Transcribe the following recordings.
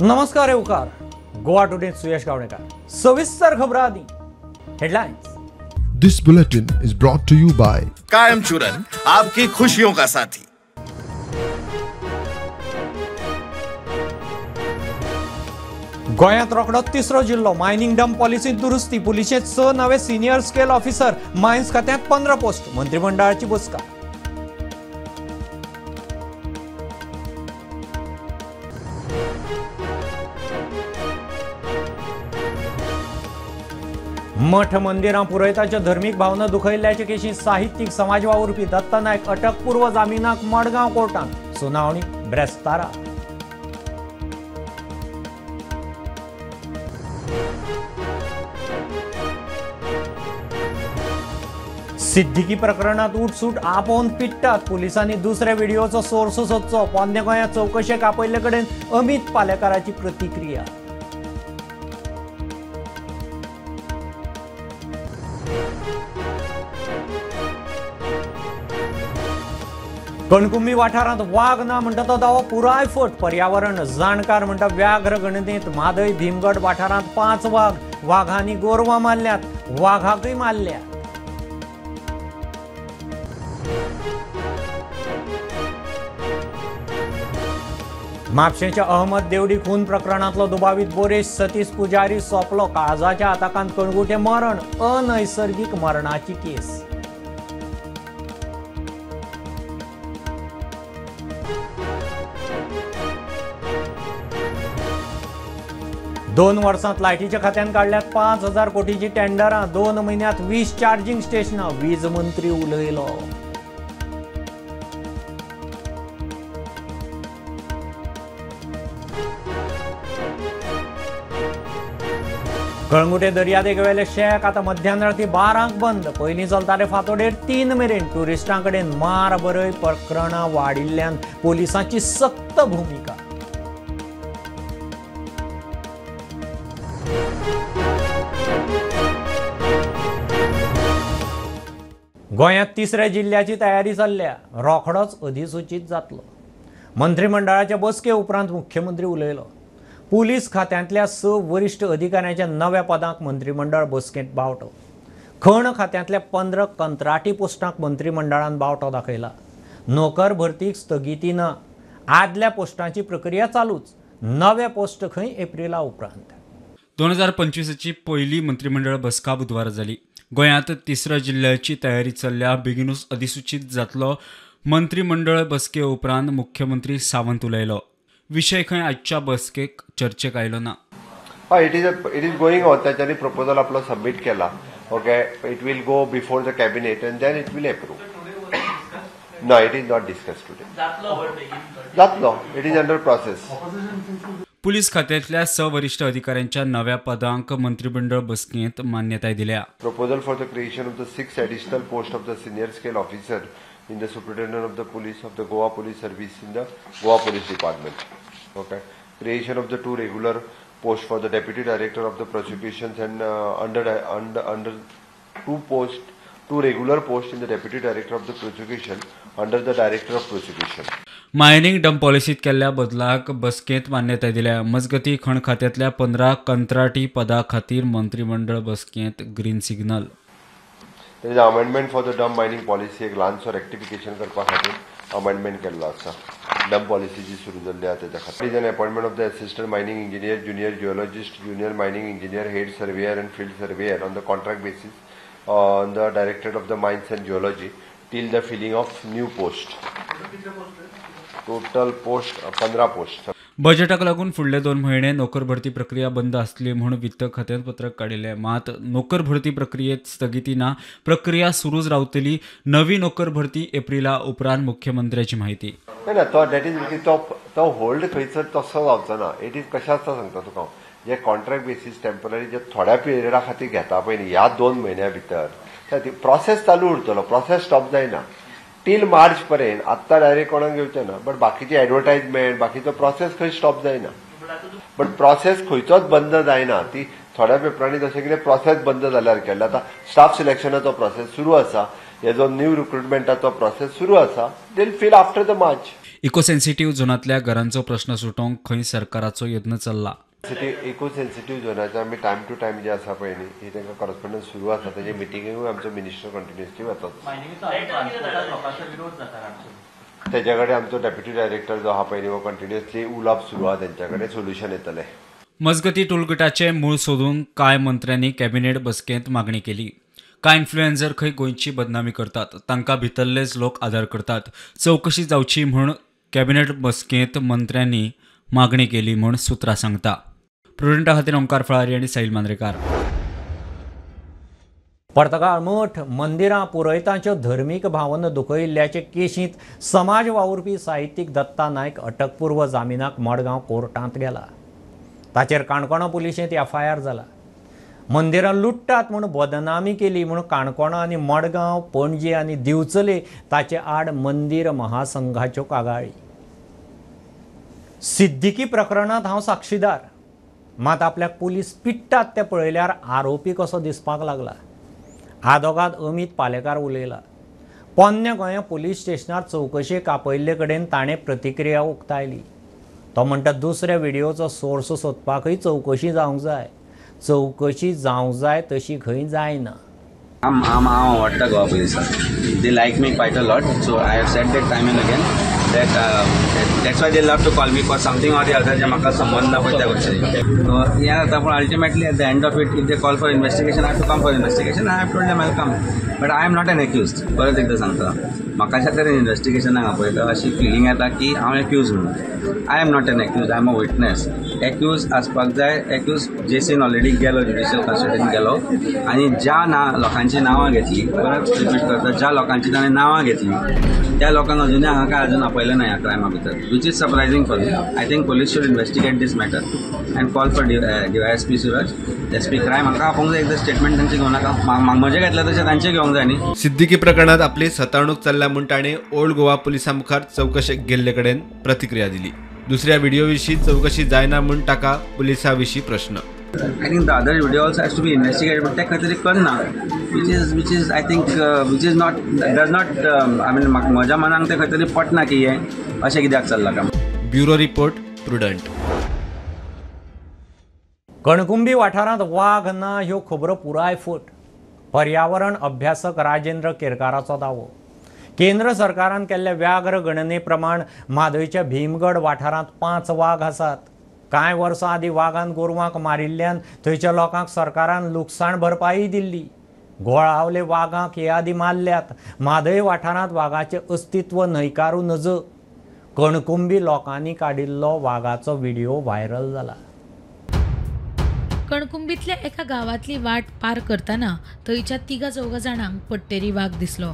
नमस्कार येवकार गोवा टुडे सुयश गावणेकर. सविस्तर खबरां आदी headlines. This bulletin is brought to you by Kayam Churan, आपकी खुशियों का साथी. गोंयांत रोखडो तिसरो जिल्लो. मायनिंग डंप पॉलिसींत दुरुस्ती. पुलिशेंत 6 नवे सिनियर स्केल ऑफिसर. मायन्स खात्यांत 15 पोस्ट. मंत्रिमंडळाची बसका. मठ मंदिरां पुरयताच्यो धर्मीक भावना दुखयल्ल्याचे केशींत साहित्यीक समाज वावुरपी दत्ता नायक अटकपूर्व जामिनाक मडगांव कोर्टांत. सुनावणी ब्रेस्तारा. सिद्दीकी प्रकरणात उठसूट आपोवन पिट्टात. पुलिसांनी दुसऱ्या व्हिडिओचो सोर्स सोदचो. पोन्ने गोंयांत चवकशेक आपयल्ले कडेन अमित पालेकाराची प्रतिक्रिया. कणकुंबी वाठारांत वाग ना म्हणटा तो दावो पुराय फट. पर्यावरण जाणकार म्हणटा व्याघ्र गणनेत म्हादय भीमगड वाठारांत 5 वाग. वाघांनी गोरवां मारल्यात, वाघाकय मारल्या. म्हापशेंच्या अहमद देवडी खून प्रकरणांतलो दुबावीत बोरेश सतीश पुजारी सोंपलो. काळजाच्या आताकांत कणगुटे मरण. अनैसर्गीक मरणाची केस. दोन वर्सांत लायटीच्या खात्यान काडल्यात 5,000 कोटीची टेंडरां. 2 म्हयन्यांत 20 चार्जिंग स्टेशनां. वीज मंत्री उलयलो. कळंगुटे दर्यादेगेवेले शेक आतां मध्यान राती 12 बंद. पयलीं चलताले फांतोडेर 3 मेरेन. ट्युरिस्टां कडेन मार बरय प्रकरणां वाडिल्ल्यान पोलिसांची सक्त भुमिका. गोंयांत तिसऱ्या जिल्ल्याची तयारी चल्ल्या. रोखडोच अधिसुचीत जातलो. मंत्रिमंडळाच्या बसके उपरांत मुख्यमंत्री उलयलो. पुलीस खात्यांतल्या 6 वरिश्ठ अधिकाऱ्यांच्या नव्या पदांक मंत्रिमंडळ बसकेंत बावटो. खण खात्यांतल्या 15 कंत्राटी पोस्टांक मंत्रिमंडळान बावटो दाखयला. नोकर भरतीक स्थगिती ना. आदल्या पोस्टांची प्रक्रिया चालूच. नवे पोस्ट खंय एप्रिला उपरांत. 2025ची पयली मंत्रिमंडळ बसका बुधवारा जाली. गोंयांत तिसऱ्या जिल्ल्याची तयारी चल्ल्या. बेगीनूच अधिसुचीत जातलो. मंत्रिमंडळ बसके उपरांत मुख्यमंत्री सावंत उलयलो. विशय खंय आजच्या बसकेक चर्चेक आयलो ना. हय, it is going on. तांच्यांनी प्रपोजल आपलो सबमीट केला. Okay, it will go before the cabinet and then it will approve. No, it is not discuss today. जातलो, it is under process. Police खात्यांतल्या 6 वरिश्ठ अधिकाऱ्यांच्या नव्या पदांक मंत्रिमंडळ बसकेंत मान्यताय दिल्या. Proposal for the creation of the 6 additional post of the senior scale officer in the Superintendent of the Police of the Goa Police Service in the Goa Police Department. Okay. Creation of the 2 regular posts for the Deputy Director of the Prosecutions and under 2 posts, 2 regular posts in the Deputy Director of the Prosecution under the Director of Prosecution. Mining dump पॉलिसीत केल्ल्या बदलाक बसकेंत मान्यताय दिल्या. मजगती खण खात्यांतल्या 15 कंत्राटी पदां खातीर मंत्रिमंडळ बसकेंत green signal. There is an amendment for the dump mining policy. एक ल्हानसो रेक्टिफिकेशन करपा खातीर अमेंडमेंट केल्लो आसा. डंप पॉलिसी जी सुरू जाल्ली आसा तेच्या खातीर. Is an appointment of the assistant mining engineer, junior geologist, junior mining engineer, head surveyor and field surveyor on the contract basis on the directorate of the mines and geology till the filling of new post. Total post 15 post. बजेटाक लागून फुडले 2 म्हयने नोकर भरती प्रक्रिया बंद आसतली म्हूण वित्त खात्यान पत्रक काडिल्लें. मात नोकर भरती प्रक्रियेत स्थगिती ना. प्रक्रिया सुरूच रावतली. नवी नोकर भरती एप्रिला उपरांत मुख्यमंत्र्याची म्हायती. ना, तो that is तो होल्ड खंयसर तसो जावचो ना. It is कशें आसता सांगता तुका हांव. जे कॉन्ट्रॅक्ट बेसीस टेम्पररी जे थोड्या पिरियडा खातीर घेता पळय न्ही, ह्या 2 म्हयन्या भितर प्रोसेस चालू उरतलो. प्रोसेस स्टॉप जायना टील मार्च पर्यंत. आत्तां डायरेक्ट कोणाक घेवचें ना, बट बाकीची एडवर्टायजमेंट बाकीचो प्रोसेस खंय स्टॉप जायना. बट प्रोसेस खंयचोच बंद जायना. ती थोड्या पेपरांनी जशें कितें प्रोसेस बंद जाल्यार केल्लो. आतां स्टाफ सिलेक्शनाचो प्रोसेस सुरू आसा, हेजो न्यू रिक्रुटमेंटाचो प्रोसेस सुरू आसा. They will fill after the March. Eco sensitive झोनांतल्या घरांचो प्रश्न सुटोवंक खंय सरकाराचो यत्न चल्ला. इको सेन्सिटीव्ह झोनाचे आमी टायम टू टायम जे आसा पळय न्ही ही तांकां कॉरस्पोन्डन्स सुरू आसा. तेजे मिटिंगूय आमचो मिनिस्टर कंटिन्युअसली वतात. तेच्या कडेन आमचो डेप्युटी डायरेक्टर जो आहा पळय न्ही हो कंटिन्युअसली उलोवप सुरू आहा तेंच्या कडेन, सोल्युशन येतलें. मजगती टोलगेटाचें मूळ सोदूंक कांय मंत्र्यांनी कॅबिनेट बसकेंत मागणी केली. कांय इन्फ्लुएन्सर खंय गोंयची बदनामी करतात, तांकां भितरलेच लोक आदार करतात. चवकशी जावची म्हूण कॅबिनेट बसकेंत मंत्र्यांनी मागणी केली म्हूण सुत्रां सांगता. प्रुडंटा खातीर ओंकार फळारी आनी साहिल मांद्रेकार. पर्तगाळ मठ मंदिरां पुरयतांच्यो धर्मीक भावना दुखयिल्ल्याचे केशींत समाज वावुरपी साहित्यीक दत्ता नायक अटकपूर्व जामिनाक मडगांव कोर्टांत गेला. ताचेर काणकोणा पुलिशेंत एफआयआर जाला. मंदिरां लुट्टात म्हूण बदनामी केली म्हूण काणकोणा आनी मडगांव, पणजे आनी दिवचले ताचे आड मंदिर महासंघाच्यो कागाळी. सिद्दिकी प्रकरणांत हांव साक्षीदार, मात आपल्याक पुलीस पिट्टात ते पळयल्यार आरोपी कसो दिसपाक लागला. आदोगाद अमित पालेकार उलयला. पोन्न्या गोंया पुलीस स्टेशनार चवकशेक आपयिल्ले कडेन ताणें प्रतिक्रिया उक्तायली. तो म्हणटा दुसऱ्या व्हिडियोचो सोर्स सोदपाकय चवकशी जावंक जाय. चवकशी जावंक जाय तशी खंय जायना. हांव आवडटा गोवा पुलिसांक. They like me quite a lot. So I have said that time and again that that's why they love to call me for something or the other जे म्हाका संबंद ना पळय त्या गोश्टीचो. हें जाता पूण ultimately at the end of it if they call for investigation I have to come for investigation. I have told them I come but I am not an accused. परत एकदां सांगता, म्हाका अशा तरेन इन्वेस्टिगेशनाक आपयता अशी फिलींग येता की हांव एक्यूज म्हणून. I am not an accused, I am a witness. Accused आसपाक जाय. एक्यूज जेसीन ऑलरेडी गेलो, ज्युडिशियल कस्टडीन गेलो आनी ज्या ना लोकांची नांवां घेतली, परत रिपीट करता, ज्या लोकांची ताणें नांवां घेतली त्या लोकांक अजुनूय हांगा काय अजून आपयलें ना ह्या क्रायमा भितर, which is surprising for me. I think police should investigate this matter and call for DYSP Suraj, SP crime. हांकां आपोवंक जाय, एकदां स्टेटमेंट तांचे घेवं नाका, म्हजें घेतलें तशें तांचें घेवंक जाय न्ही. सिद्दिकी प्रकरणांत आपली सतावणूक चल्ल्या म्हूण ताणें ओल्ड गोवा पुलिसां मुखार चवकशेक गेल्ले कडेन प्रतिक्रिया दिली. दुसऱ्या व्हिडिओ विशीं चवकशी जायना म्हूण ताका पुलिसां विशीं प्रश्न. I think the other video also has to be investigated, but ते खंय तरी करना, which is I think which is not does not I mean म्हज्या मनाक ते खंय तरी पटना की हें अशें कित्याक चल्लां काय. Bureau report, Prudent. Kankumbi वाठारांत वाग ना ह्यो खबरो पुराय फट. पर्यावरण अभ्यासक राजेंद्र केरकाराचो दावो. केंद्र सरकारान केल्ल्या व्याघ्र गणने प्रमाण म्हादयच्या भीमगड वाठारांत 5 वाग आसात. कांय वर्सां आदीं वागान गोरवांक मारिल्ल्यान थंयच्या लोकांक सरकारान लुकसाण भरपाई दिल्ली. गोळावले वागांक हे आदीं मारल्यात. म्हादय वाठारांत वागाचें अस्तित्व न्हयकारूं नज. कणकुंबी लोकांनी काडिल्लो वागाचो व्हिडिओ व्हायरल जाला. कणकुंबीतल्या एका गांवांतली वाट पार करतना थंयच्या 3-4 जाणांक पट्टेरी वाग दिसलो.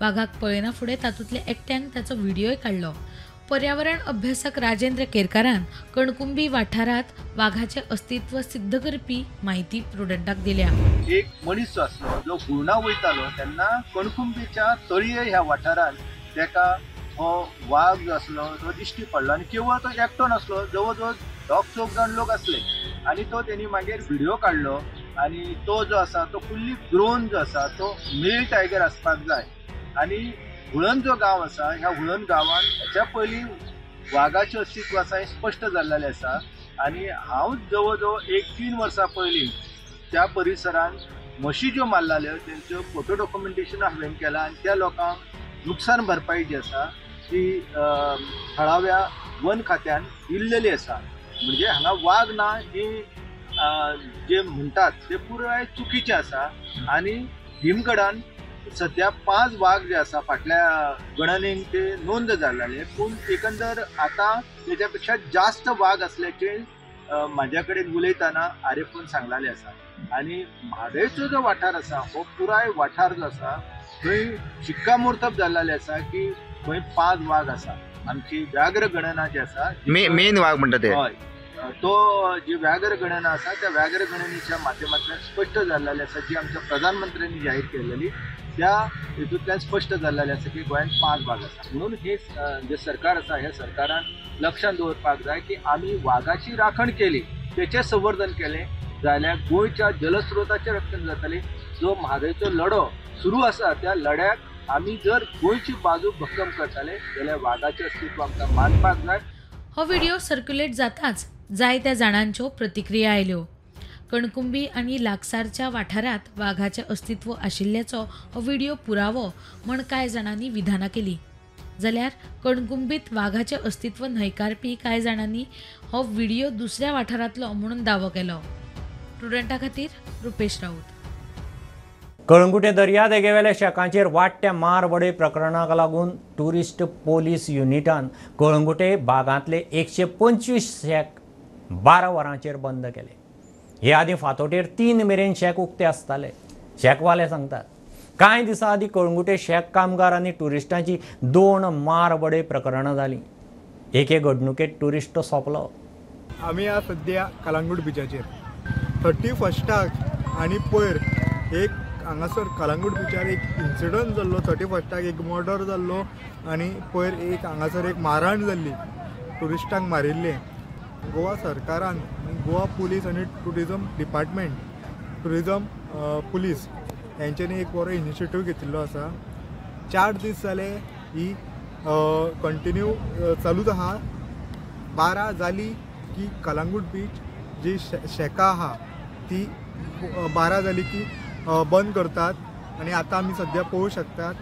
वागाक पळयना फुडें तातूंतल्या एकट्यान ताचो व्हिडिओय काडलो. पर्यावरण अभ्यासक राजेंद्र केरकारान कणकुंबी वाठारांत वाघाचें अस्तित्व सिद्ध करपी म्हायती प्रुडंटाक दिल्या. एक मनीस जो आसलो जो गुर्णा वयतालो तेन्ना कणकुंबीच्या तळये ह्या वाठारांत ताका हो वाग जो आसलो तो दिश्टी पडलो आनी केवळ तो एकटो नासलो, जवळ जवळ 2-4 जाण लोक आसले आनी तो तेणी मागीर व्हिडिओ काडलो आनी तो जो आसा तो फुल्ली ग्रोन जो आसा तो मेल टायगर आसपाक जाय. आनी हुळण जो गांव आसा ह्या हुळण गांवान हेच्या पयलीं वागाचें अस्तित्व आसा हें स्पश्ट जाल्लें आसा. आनी हांव जवळ जवळ 1-3 वर्सां पयलीं त्या परिसरान म्हशी ज्यो मारलेल्यो तेंच्यो फोटो डॉक्युमेंटेशन हांवें केलां आनी त्या लोकांक नुकसान भरपाई जी आसा ती थळाव्या वन खात्यान दिल्लेली आसा. म्हणजे हांगा वाग ना ही जे म्हणटात ते पुराय चुकीचें आसा. आनी भीमगडान सद्या 5 वाग जे आसा फाटल्या गणनेन ते नोंद जाल्ले, पूण एकंदर आतां तेच्या पेक्षा जास्त वाग असल्याचे म्हाज्या कडेन उलयतना आरेफून सांगलेलें आसा. आनी म्हादयचो जो वाठार आसा हो पुराय वाठार जो आसा थंय शिक्कामोर्तब जाल्लें आसा की थंय 5 वाग आसा. आमची व्याघ्र गणना जी आसा, मेन वाग म्हणटा ते, हय, तो जी व्याघ्र गणना आसा त्या व्याघ्र गणनेच्या माध्यमांतल्यान स्पश्ट जाल्लें आसा, जी आमच्या प्रधानमंत्र्यांनी जाहीर केलेली त्या हेतूंतल्यान स्पश्ट जाल्लें आसा की गोंयांत 5 वाग आसा. म्हणून हे जे सरकार आसा ह्या सरकारान लक्षांत दवरपाक जाय की आमी वागाची राखण केली, तेचें संवर्धन केलें जाल्यार गोंयच्या जलस्रोताचें रक्षण जातलें. जो म्हादयचो लढो सुरू आसा त्या लढ्याक आमी जर गोंयची बाजू भक्कम करताले जाल्यार वागाचें अस्तित्व आमकां मानपाक जाय. हो व्हिडिओ सर्क्युलेट जाताच जायत्या जाणांच्यो प्रतिक्रिया आयल्यो. कणकुंबी आनी लागसारच्या वाठारांत वाघाचें अस्तित्व आशिल्ल्याचो हो व्हिडिओ पुरावो म्हण कांय जाणांनी विधानां केली, जाल्यार कणकुंबीत वाघाचें अस्तित्व न्हयकारपी कांय जाणांनी हो व्हिडिओ दुसऱ्या वाठारांतलो म्हणून दावो केलो. प्रुडंटा खातीर रुपेश राऊत. कळंगुटे दर्यादेगेवेल्या शेकांचेर वाडट्या मारबडय प्रकरणाक लागून ट्युरिस्ट पोलीस युनिटान कळंगुटे बागांतले 125 शेक 12 वरांचेर बंद केले. हे आदीं फांतोडेर 3 मेरेन शेक उक्ते आसताले. शेकवाले सांगतात कांय दिसां आदीं कळंगुटे शेक कामगार आनी ट्युरिस्टांची 2 मारबडय प्रकरणां जालीं. एके घडणुकेंत ट्युरिस्ट सोंपलो. आमी आज सद्या कलंगूट बिचाचेर 31 आनी पयर एक हांगासर कलंगूट बिचार एक इन्सिडंट जाल्लो. 31 एक मर्डर जाल्लो आनी पयर एक हांगासर एक मारहाण जाल्ली, ट्युरिस्टांक मारिल्ले. गोवा सरकारान गोवा पुलीस आनी टुरिजम डिपार्टमेंट, टुरिजम पुलीस हेंच्यांनी एक बरो इनिशिएटीव घेतिल्लो आसा. 4 दीस जाले ही कंटिन्यू चालूच आहा. 12 जाली की कलंगूट बीच जी शेकां आहा ती 12 जाली की बंद करतात आनी आतां आमी सद्या पळोवंक शकतात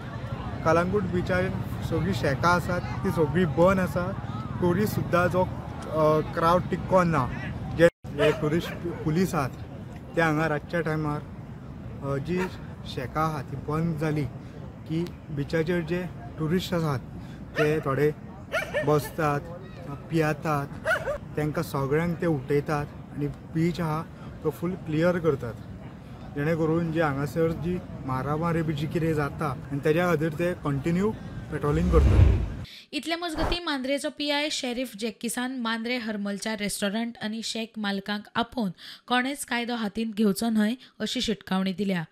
कलंगूट बिचार सगळीं शेकां आसात ती सगळीं बंद आसा. ट्युरिस्ट सुद्दां जो क्रावड टिक्कोन ना. जे ट्युरिस्ट पुलीस आहात ते हांगा रातच्या टायमार जी शेकां आहा ती बंद जाली की बिचाचेर जे ट्युरिस्ट आसात ते थोडे बसतात, पियेतात, तांकां सगळ्यांक ते उठयतात आनी बीच आहा तो फूल क्लियर करतात, जेणे करून जे हांगासर जी मारामारी बी जी कितें जाता आनी तेज्या खातीर ते कंटिन्यू पेट्रोलिंग करतात. इतले मजगती मांद्रेचो पीआय शेरीफ जॅकिसान मांद्रे हरमलच्या रेस्टॉरंट आनी शेक मालकांक आपोवन कोणेच कायदो हातींत घेवचो न्हय अशी शिटकावणी दिल्या.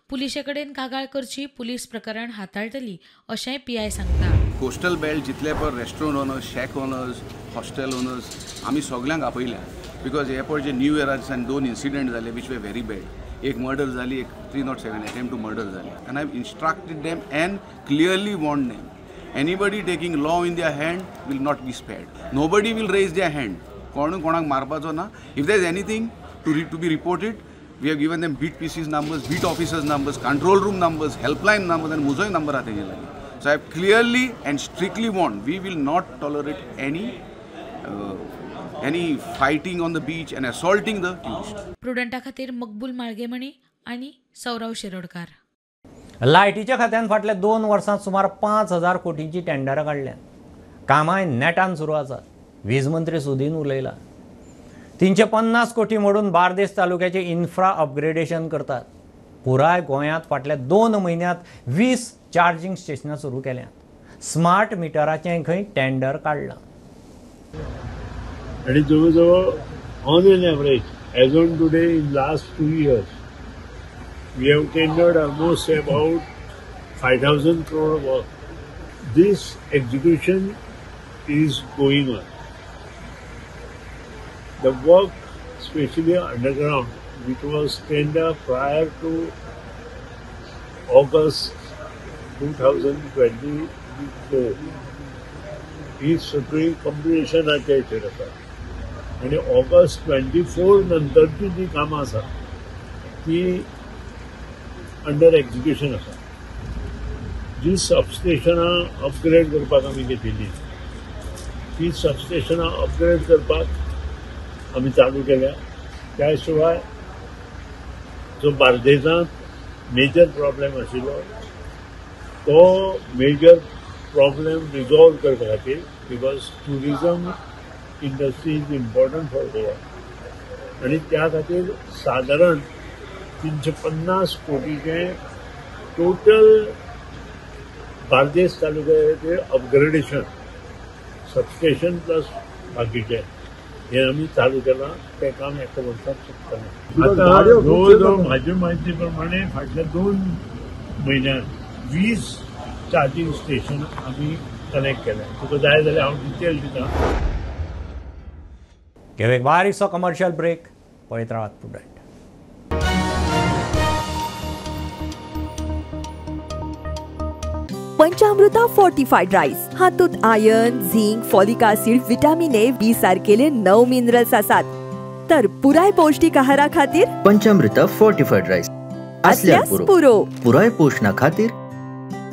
पुलिशे कडेन कागाळ करची, पुलीस प्रकरण हाताळटली अशेंय पीआय सांगता. कोस्टल बेल्ट जितले पळय restaurant owners, shack owners, hostel owners आमी सगल्यांक आपयल्या, because हे पळय जे न्यू इयरा दिसान 2 इन्सिडंट जाले which way very bad. एक मर्डर जाली, एक 307 अटेम्प्ट टू मर्डर जाली. And I have instructed them and clearly warned them, anybody taking law in their hand will not be spared. Nobody will raise their hand. कोणूय कोणाक मारपाचो ना. If there is anything to be reported, we have given them beat PCs numbers, beat officers numbers, control room numbers, helpline numbers आनी म्हजोय number आहा तेजे लागीं. So I have clearly and strictly warned, we will not tolerate any fighting on the beach and assaulting the tourist. प्रुडंटा खातीर मकबूल माळगेमणी आनी सौरव शिरोडकार. लायटीच्या खात्यान फाटल्या 2 वर्सांत सुमार 5000 कोटींची टेंडरां काडल्यात. कामांय नेटान सुरू आसात. वीज मंत्री सुदीन उलयला. 350 कोटी मोडून बार्देस तालुक्याचे इन्फ्रा अपग्रेडेशन करतात. पुराय गोंयांत फाटल्या 2 म्हयन्यांत 20 चार्जिंग स्टेशनां सुरू केल्यात. स्मार्ट मिटराचें खंय टेंडर काडलां. आनी जवळ जवळ on an average as on today in last 2 years we have tendered almost about 5,000 crore work. This execution is going on. The work, especially underground, which was tendered prior to August 2024, ही सगळी कंप्लिशनाच्या हेचेर आसा. आनी August 24 नंतरची जी कामां आसा ती under execution आसा. जी सबस्टेशनां अपग्रेड करपाक आमी घेतिल्ली ती सबस्टेशनां अपग्रेड करपाक आमी चालू केल्या. त्या शिवाय जो बार्देजांत मेजर प्रॉब्लेम आशिल्लो तो मेजर प्रॉब्लेम रिजॉल्व करपा खातीर, because tourism industry is important for Goa, आनी त्या खातीर सादारण 350 कोटीचें टोटल बार्देस तालुक्याचें अपग्रेडेशन सबस्टेशन प्लस बाकीचें हें आमी चालू केलां. तें काम एका वर्सांत सोंपतलें. आतां जवळ जवळ म्हाजे म्हायती प्रमाणे फाटल्या 2 म्हयन्यांत 20 चार्जिंग स्टेशन आमी कनेक्ट केलें. तुका जाय जाल्यार हांव डिटेल दिता. घेवं एक बारीकसो कमर्शियल ब्रेक. पळयत रावात प्रुडंट. पंचामृता फोर्टिफाईड राईस हातूंत iron, zinc, folic acid, vitamin A, B सारकेले 9 मिनरल्स आसात। तर पुराय पौष्टिक आहारा खातीर पंचामृता फोर्टिफाईड राईस असल्यास पुरो। पुराय पोषणा खातीर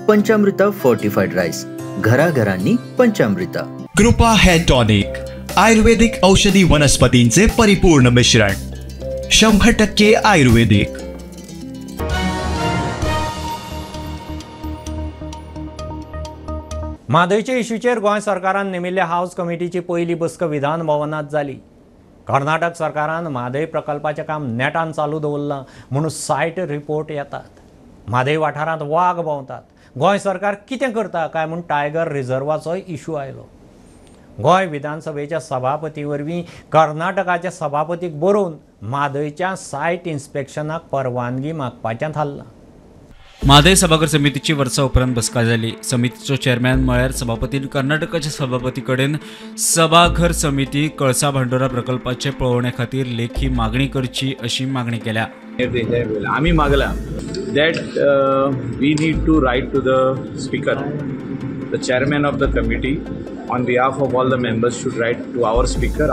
पंचामृता फोर्टिफाईड राईस, घराघरांनी पंचामृता। कृपा हेअर टॉनिक, आयुर्वेदिक औषधी वनस्पतींचे परिपूर्ण मिश्रण, 100% आयुर्वेदिक। म्हादयचे इश्यूचेर गोंय सरकारान नेमिल्ल्या हावस कमिटीची पयली बसका विधान भवनांत जाली। कर्नाटक सरकारान म्हादय प्रकल्पाचें काम नेटान चालू दवरलां म्हणून सायट रिपोर्ट येतात। म्हादय वाठारांत वाग भोंवतात। गोंय सरकार कितें करता काय म्हूण टायगर रिझर्वाचोय इशू आयलो। गोंय विधानसभेच्या सभापती वरवीं कर्नाटकाच्या सभापतीक बरोवन म्हादयच्या सायट इन्स्पेक्शनाक परवानगी मागपाचें थारलां। म्हादय सभाघर समितीची वर्सा उपरांत बसका जाली। समितीचो चेअरमॅन म्हळ्यार सभापतीन कर्नाटकाच्या सभापती कडेन सभाघर समिती कळसा भांडोरा प्रकल्पाचे पळोवणे खातीर लेखी मागणी करची अशी मागणी केल्या। आमी मागला that we need to write to the speaker, the chairman of the committee on behalf of all the members should write to our speaker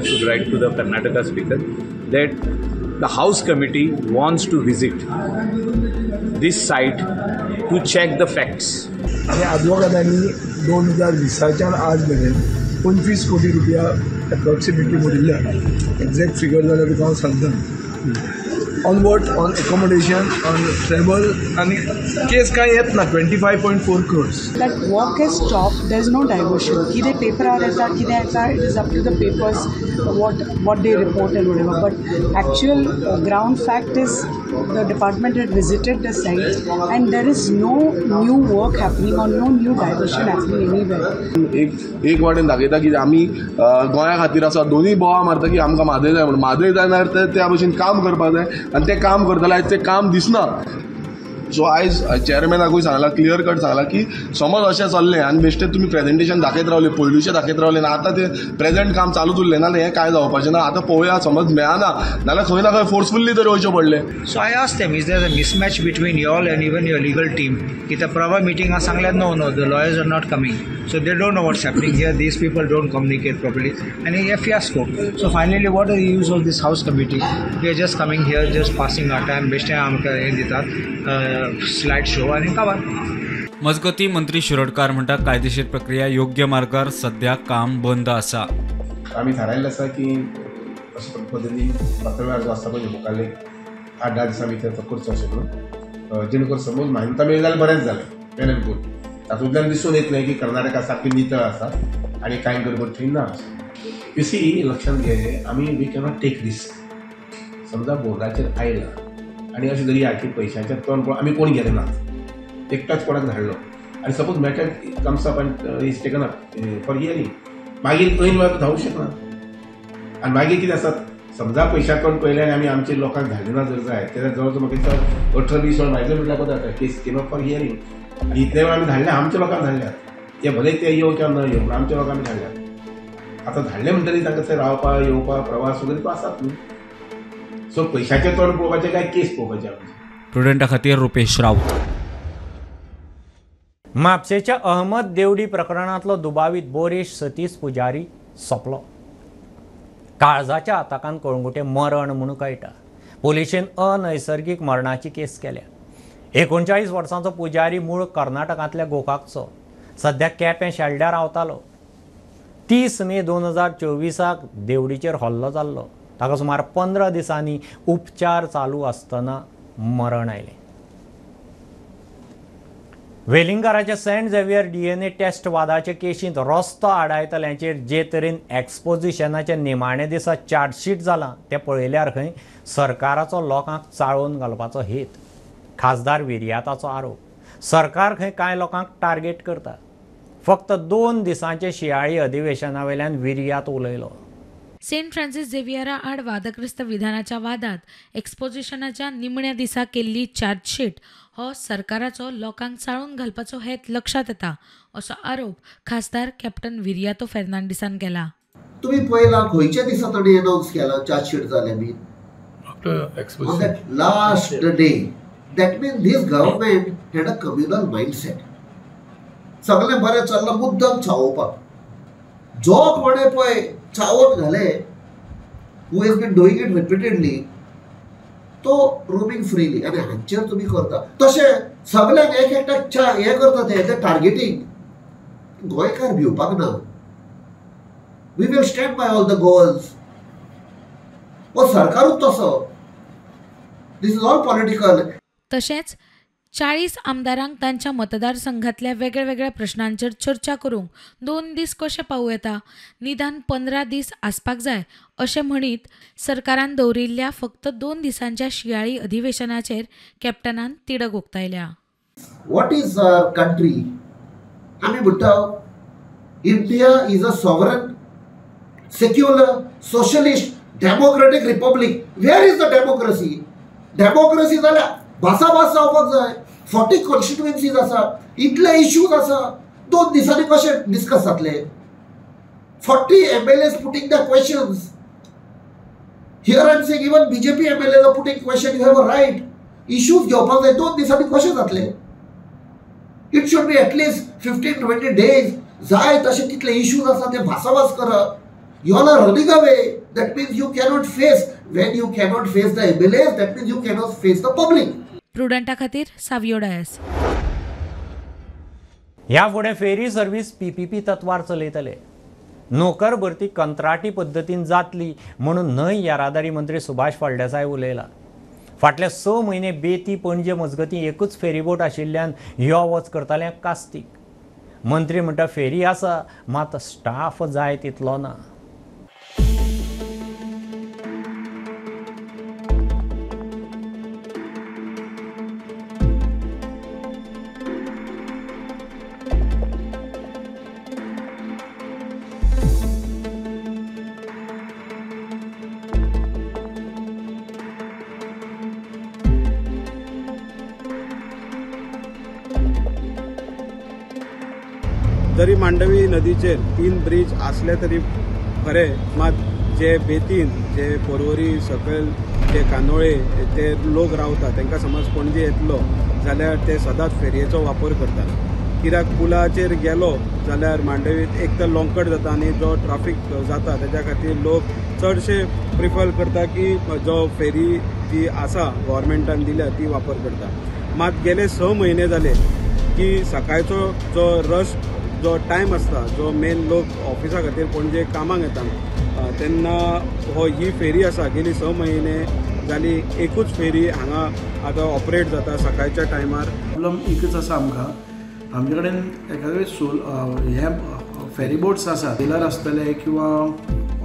should write to the Karnataka speaker that the house committee wants to visit this site to check the facts. आणि आदवोगादांनी 2020च्यान आज मेरेन 25 कोटी रुपया approximately मोडिल्ले। Exact figure जाल्यार तुका हांव सांगता। On what? On accommodation, on travel आनी केस कांय येत ना। 25.4 crores. That work has stopped. There is no diversion. कितें पेपरार येता कितें येता, it is up to the papers what they report and whatever. But actual ground fact is the department had visited the site and there is no new work happening or no new diversion happening anywhere. एक वाटेन दाखयता की आमी गोंया खातीर आसा, दोनूय बोवा मारता की आमकां म्हादय जाय म्हणून। म्हादय जाय जाल्यार त्या भशेन काम करपाक जाय आनी तें काम करतले आयज तें काम दिसना। सो आयज चेअरमॅनाकूय सांगलां, क्लियर कट सांगलां की समज अशें चल्लें आनी बेश्टें तुमी प्रेजेंटेशन दाखयत रावले, पयलूचें दाखयत रावले आनी आतां तें प्रेजेंट काम चालूच उरलें ना जाल्यार हें कांय जावपाचें ना। आतां पळोवया, समज मेळना नाल्यार खंय ना खंय फोर्सफुल्ली तरी वयचें पडलें। So I asked them, is there a mismatch between you all and even your legal team? कित्याक प्रवा मिटिंगा सांगल्यार no no the lawyers are not coming, so they don't know what's happening here, these people don't communicate properly आनी हे fiasco. So finally what are the use of this house committee? We are just coming here, just passing our time. बेश्टें आमकां हें दितात slide show आनी काबार। मजगती मंत्री शिरोडकार म्हणटा कायदेशीर प्रक्रिया योग्य मार्गार सध्या काम बंद आसा। आमी थारायल्लें आसा की अशे पद्दतीन पत्रवेव्हार जो आसा पळय मुखाल्ले 8-10 दिसां भितर तो करचो अशें म्हणून, जेणे करून समज मान्यता मेळ्ळी जाल्यार बरेंच जालें, वेल एंड गुड। तातूंतल्यान दिसून येतलें की कर्नाटका सारकी नितळ आसा आनी कांय गडबड थंय ना। You see, लक्षांत घे, आमी we cannot take risk. समजा बोर्डाचेर आयला आनी अशें धरया की पयशांचें तोंड पळोवन आमी कोण गेले नात, एकटाच कोणाक धाडलो आनी suppose matter comes up and is taken up for hearing, मागीर ऐन वेळार धांवूंक शकना। आनी मागीर कितें आसा, समजा पयशा तोंड पळयलें आनी आमी आमचे लोकांक धाडले ना जर जायत जाल्यार जवळ जवळ म्हाका दिसता 18-20 वेळ म्हाजे म्हटल्यार वता case came up for hearing. आनी इतले वेळ आमी धाडले, आमच्या लोकांक धाडल्यात, ते भले ते येवं किंवा न येवं, आमच्या लोकांक आमी धाडल्यात। आतां धाडले म्हणटकीर तांकां थंय रावपा येवपा प्रवास वगैरे तो आसात न्हू। सो पैशाचें तोंड पळोवपाचें काय केस पळोवपाचें आमचें? प्रुडंटा खातीर रुपेश राऊत। म्हापशेच्या अहमद देवडी प्रकरणांतलो दुबावीत बोरेश सतीश पुजारी सोंपलो। काळजाच्या आताकान कळंगुटे मरण म्हणून कळटा। पोलिशेन अनैसर्गीक मरणाची केस केल्या। 39 वर्सांचो पुजारी मूळ कर्नाटकांतल्या गोकाकचो, सध्या केपें शेल्ड्या रावतालो। 30 मे 2024 देवडीचेर हल्लो जाल्लो। ताका सुमार 15 दिसांनी उपचार चालू आसतना मरण आयलें। वेलिंगकाराच्या सेंट झेवियर DNA taste वादाचे केशींत रस्तो आडायतल्यांचेर जे तरेन एक्सपोजिशनाच्या निमाणे दिसा चार्जशीट जालां तें पळयल्यार खंय सरकाराचो लोकांक चाळोवन घालपाचो हेत। खासदार विर्याताचो आरोप, सरकार खंय कांय लोकांक टार्गेट करता। फक्त 2 दिसांचे शियाळी अधिवेशना वेल्यान विर्यात उलयलो। सेंट फ्रांसिस झेवियरा आड वादग्रस्त विधानाच्या वादात एक्सपोजिशनाच्या निमण्या दिसा केल्ली चार्जशीट हो सरकाराचो लोकांक चाळून घालपाचो हेत लक्षात येता असो आरोप खासदार कॅप्टन विरियातो फेर्नांडिसान केला। तुम्ही पळयला खंयच्या दिसा तांणी अनाउन्स केला चार्जशीट जालें बी on that last day. That means this government had a communal mindset. सगळें बरें चल्लां मुद्दम चावोवपाक. जो कोणें पळय चावोवन घालें, who has been doing it repeatedly, तो रोमींग फ्रीली. आनी हांचेर तुमी करता तशें सगळ्यांक एक एकट्याक हें करता ते टार्गेटींग. गोंयकार भिवपाक ना. We will stand by all the Goans. हो सरकारूच तसो. This is all political. तशेंच 40 आमदारांक तांच्या मतदारसंघातल्या वेगळ्यावेगळ्या प्रश्नांचेर चर्चा करूंक 2 दीस कशें पावूं येता, निदान 15 दीस आसपाक जाय अशें म्हणीत सरकारान दवरिल्ल्या फक्त 2 दिसांच्या शिंयाळी अधिवेशनाचेर कॅप्टनान तिडक उक्तायल्या. What is our country? आमी म्हणटा India is a sovereign, secular, socialist, democratic republic. Where is the democracy? Democracy जाल्यार भासाभास जावपाक जाय. 40 कॉन्स्टिट्युएन्सीज आसा, इतले इश्यूज आसा, 2 दिसांनी कशें डिस्कस जातले? 40 MLAs putting the questions. Here I am saying even BJP MLAs are putting question. You have a right. Issues घेवपाक जाय. 2 दिसांनी कशें जातले? It should be at least 15-20 days. जाय तशे कितले इश्यूज आसा ते भासाभास करप. You all are running away. That means you cannot face. When you cannot face the MLAs, that means you cannot face the public. प्रुडंटा खातीर सावियो डायस. ह्या फुडें फेरी सर्वीस PPP तत्वार चलयतले. नोकर भरती कंत्राटी पद्दतीन जातली म्हणून न्हय येरादारी मंत्री सुभाष फळदेसाय उलयला. फाटले 6 म्हयने बेती पणजे मजगतीं एकूच फेरीबोट आशिल्ल्यान यो वच करताले कास्तीक. मंत्री म्हणटा फेरी आसा मात स्टाफ जाय तितलो ना. जरी मांडवी नदीचेर 3 ब्रिज आसले तरी खरें, मात जे बेतीन जे पोरवरी सकयल जे कांदोळे ते लोक रावता तांकां समज पणजे येतलो जाल्यार ते सदांच फेरयेचो वापर करतात. कित्याक पुलाचेर गेलो जाल्यार मांडवीत एक तर लोंकट जाता आनी जो ट्राफीक जाता तेज्या खातीर लोक चडशे प्रिफर करता की जो फेरी जी आसा गव्हर्मेंटान दिल्या ती वापर करता. मात गेले 6 म्हयने जाले की सकाळचो जो रश जो टायम आसता, जो मेन लोक ऑफिसा खातीर पणजे कामाक येता तेन्ना हो ही फेरी आसा गेली 6 म्हयने जाली एकूच फेरी हांगा आतां ऑपरेट जाता सकाळच्या टायमार. प्रॉब्लम एकच आसा आमकां, आमचे कडेन एखादे सोल हे फेरी बोट्स आसात, डिलर आसतले किंवा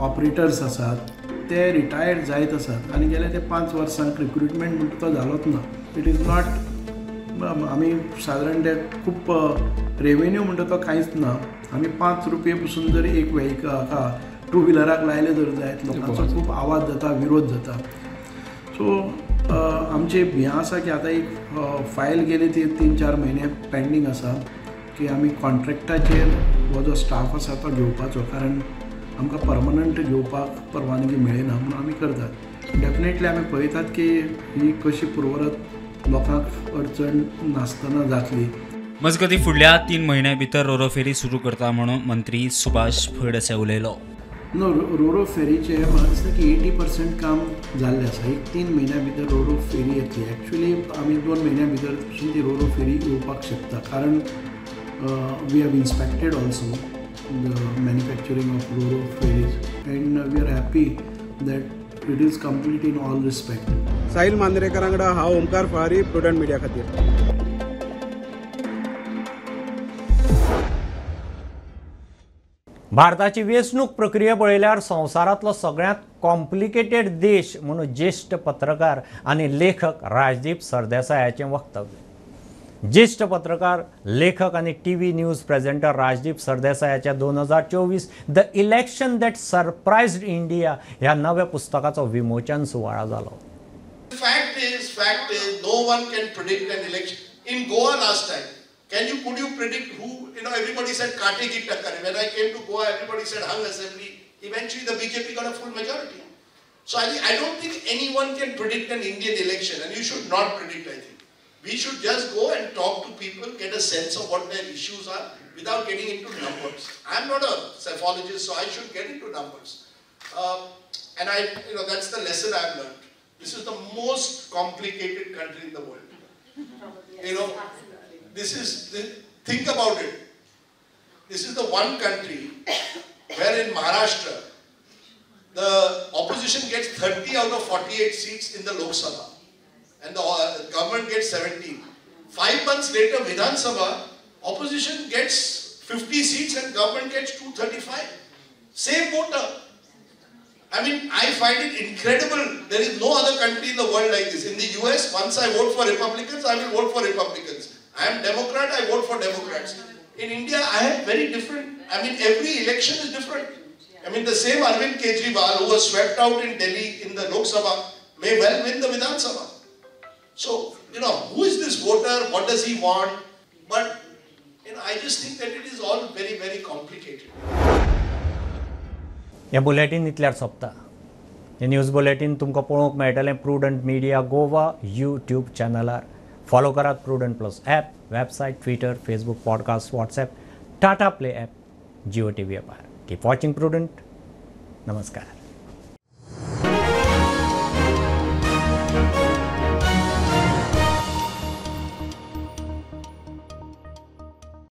ऑपरेटर्स आसात ते रिटायर्ड जायत आसात आनी गेले ते 5 वर्सांक रिक्रुटमेंट म्हणटा तो जालोच ना. It is not, आमी सादारण ते खूब रेवेन्यू म्हणटा तो कांयच ना. आमी 5 रुपये पसून जर एक व्हेकल टू व्हिलराक लायले जर जायत लोकांचो खूब आवाज जाता, विरोध जाता. सो आमचें हें आसा की आतां एक फायल गेली ती 3-4 म्हयने पेंडींग आसा की आमी कॉन्ट्रॅक्टाचेर हो जो स्टाफ आसा तो घेवपाचो, कारण आमकां परमनंट घेवपाक परवानगी मेळना म्हणून आमी करतात. डेफिनेटली आमी पळयतात की ही कशी पुरवरत लोकांक अडचण नासतना जातली. मजगतीं फुडल्या 3 म्हयन्या भितर रोरो फेरी सुरू करता म्हणून मंत्री सुभाष फळदेसाय उलयलो. नो, रोरो फेरीचें म्हाका दिसता की 80% काम जाल्लें आसा. एक 3 म्हयन्या भितर रोरो फेरी येतली. एक्चुली आमी 2 म्हयन्या भितर पसून ती रोरो फेरी येवपाक शकता, कारण we have inspected also the manufacturing of roro ferries and we are happy that it is complete in all respect. Sahil Mandrekar वांगडा हांव ओमकार फळारी, प्रुडंट मिडिया खातीर. भारताची वेंचणूक प्रक्रिया पळयल्यार संवसारांतलो सगळ्यांत कॉम्प्लिकेटेड देश म्हणून ज्येश्ठ पत्रकार आनी लेखक राजदीप सरदेसायाचें वक्तव्य. ज्येश्ठ पत्रकार, लेखक आनी TV news presenter Rajdeep सरदेसायाच्या 2024 the election that surprised India ह्या नव्या पुस्तकाचो विमोचन सुवाळा जालो. Fact is, no one can predict an election. In Goa last time, could you predict who, you know, everybody said Kaate ki takkar. When I came to Goa, everybody said hung assembly. Eventually the BJP got a full majority. So I don't think anyone can predict an Indian election, and you should not predict, I think. We should just go and talk to people, get a sense of what their issues are, without getting into numbers. I'm not a psephologist, so I should get into numbers. And I, you know, that's the lesson I've learned. This is the most complicated country in the world. You know, this is, think about it. This is the one country where in Maharashtra, the opposition gets 30 out of 48 seats in the Lok Sabha and the government gets 17. 5 months later, Vidhan Sabha, opposition gets 50 seats and government gets 235. Same voter. I mean, I find it incredible. There is no other country in the world like this. In the US, once I vote for Republicans, I will vote for Republicans. I am Democrat, I vote for Democrats. In India, I have very different, I mean, every election is different. I mean, the same Arvind Kejriwal who was swept out in Delhi in the Lok Sabha may well win the Vidhan Sabha. So, you know, who is this voter? What does he want? But, you know, I just think that it is all very, very complicated. हे bulletin इतल्यार सोंपता. हे news bulletin तुमकां पळोवंक मेळटलें Prudent media Goa YouTube चॅनलार. Follow करात Prudent plus app, website, Twitter, Facebook, podcast, WhatsApp, Tata Play app, Jio TV ॲपार. Keep watching prudent. नमस्कार.